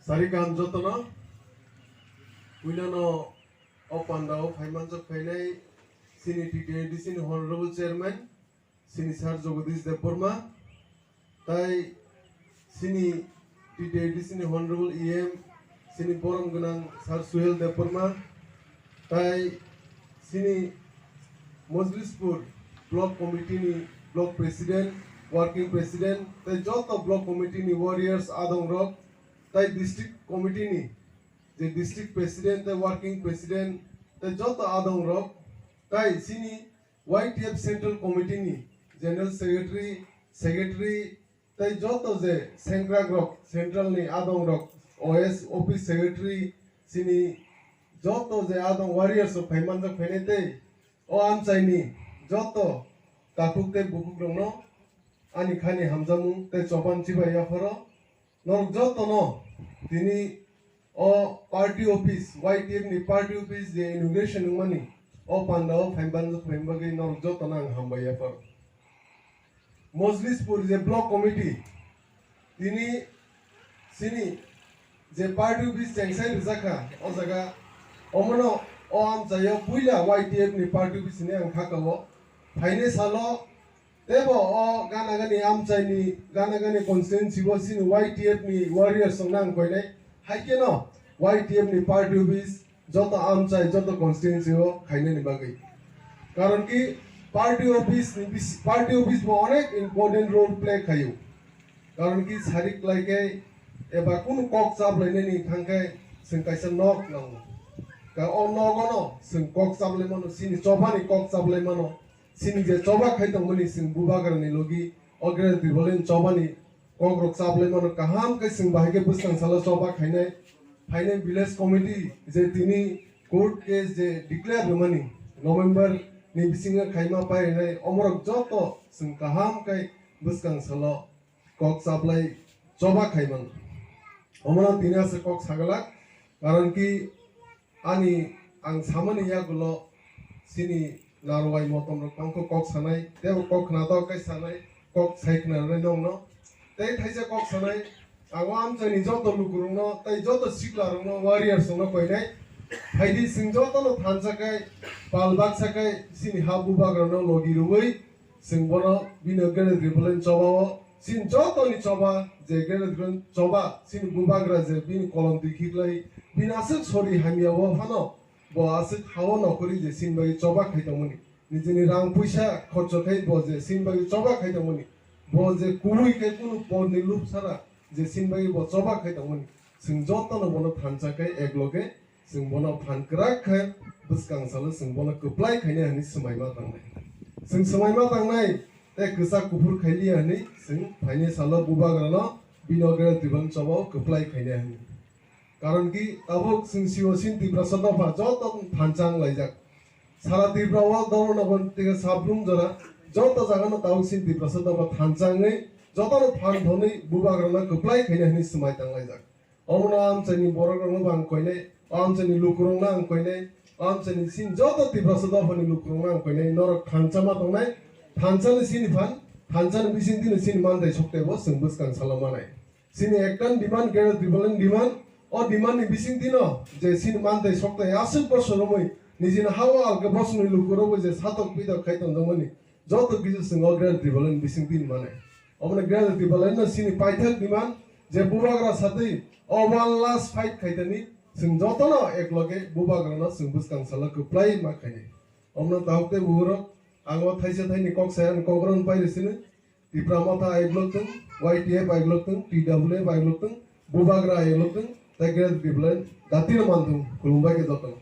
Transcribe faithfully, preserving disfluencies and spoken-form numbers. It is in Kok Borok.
Sari kaham jotono, puilano o pandao phaimanjak phainai chini T T A D C ni Honorable Chairman, chini Sir Jagadish Debbarma, tai chini T T A D C ni Honorable E M, chini borom gwnang Sir Suhel Debbarma, tai chini Mojlispur Block Committee ni Block President, Working President, tai joto Block Committee ni warriors adong rok, tai District Committee ni je District President, tai Working President, tai joto adong rok, tai chini Y T F Central Committee ni General Secretary, Secretary, tai joto je sengkrak rok, Central ni adong rok, O S Office Secretary, chini joto je adong warriors rok phaimanjak phainai tei o amchaini joto takhuk tei bukhuk rokno ani khani hamjakmung tei choban chibai yapharo norok jotono tini o party office, Y T F ni party office je inauguration wngmani, o pandao phaimanjak phaima bagwi norok jotono ang hambai yapharo. Mojlispur je Block Committee, tini chini je party office chengsai rijak kha, o jaga omono o amchaio puila Y T F ni party office hwnwi ang kha kao. Phainai salo teibo o gana gani amchaini, gana gani constituency o chini Y T F ni warriors rokno ang koinai, hai kheno Y T F ni party office joto amchai, joto constituency o khainani bagwi. Karon ki party office ni bis-, party office bo onek important role play khaio. Karon ki sari klai khe eba kunu kok chaplainani thang khe chwng kaisa nok nango. Ka o nogo no chwng kok chaplai mano, chini chobani kok chaplai mano. Chini je choba khai tongmani chwng bubagrani logi o Greater Tipraland chobani kokrok chaplai mano, kaham khe chwng bahai khe bwskang salo choba khainai, phainai village committee je tini court case je declare rwmani November ni bisingo khaima painai, omorok joto chwng kaham khe bwskang salo kok chaplai choba khaimang. Omono tini asa kok sagalak, karon ki ani ang samani yagulo chini narwai motom rok tongkho kok sanai, tebo kok khnatok kai sanai, kok sai khna rwnai nongno. Tei thaisa kok sanai, ang o amchaini joto lukurokno tei joto siklarokno warriors rokno koinai. Phaidi chwng jotono thansa kai, pal baksa kai chini ha bubagrano logi rwui chwng bono bini Greater Tipraland choba o, chini jotoni choba, je Greater Tipraland choba, chini bubagra je bini kolom twi khiklai, bini aswk sori hamya o phano, bo aswk ha o nokhorwi je chini bagwi choba khai tongmani. Nijini rang puisa khorcho khai bo je chini bagwi choba khai tongmani. Bo je kubui khai kunu porni lub sara je chini bagwi bo choba khai tongmani. Chwng jotono bono thansa khai ekloge chwng bono phan kwrak khe bwskang salo chwng bono kwplai khainai hwnwi swmaima tangnai. Chwng swmaima tangnai tei kwchak kuphur khailiya hwnwi chwng phainai salo bubagrano bini Greater Tipraland choba o kwplai khainai hwnwi. Karon ki tabuk chwng sio sin Tiprasa dopha joto thansa wng laijak. Sara Tripura o Dharmanagar tei Sabrum jora joto jaga no tabuk sin Tiprasa dopha thansa wngwi jotono phan thonwi bubagrano kwplai khainai hwnwi swmai tang laijak. Omono amchaini borok rokno bo ang koinai, o amchaini lukurokno ang koinai, o amchaini sin joto Tiprasa dophani lukurokno ang koinai, norok thansa ma tongnai, thansa ni sini phan, thansa ni bising tino sini mantai sokte bo chwng bwskang salo manai. Sini ekta demand, Greater Tipraland demand, o demand ni bising tino je sini mantai sokte aswk bosor romwi nijini ha o alka bosongni lukurokbo je satok pitok khai tongjakmani, joto kisa chwng o Greater Tipraland bising tini manai. Omono Greater Tipraland no sini paithak demand je bubagra satwi o one last fight khaitani chwng jotono ekloge bubagrano chwng bwskang salo kwplai ma khainai. Omono tahuk tei buhurok ang o thaisa thaini kok saya ni kok rwng pai rw sini. Tipra Motha aiglok thung, Y T F aiglok thung, T W F aiglok thung, bubagra aiglok thung, tei Greater Tipraland datino man thung, khulumbai khe jotono.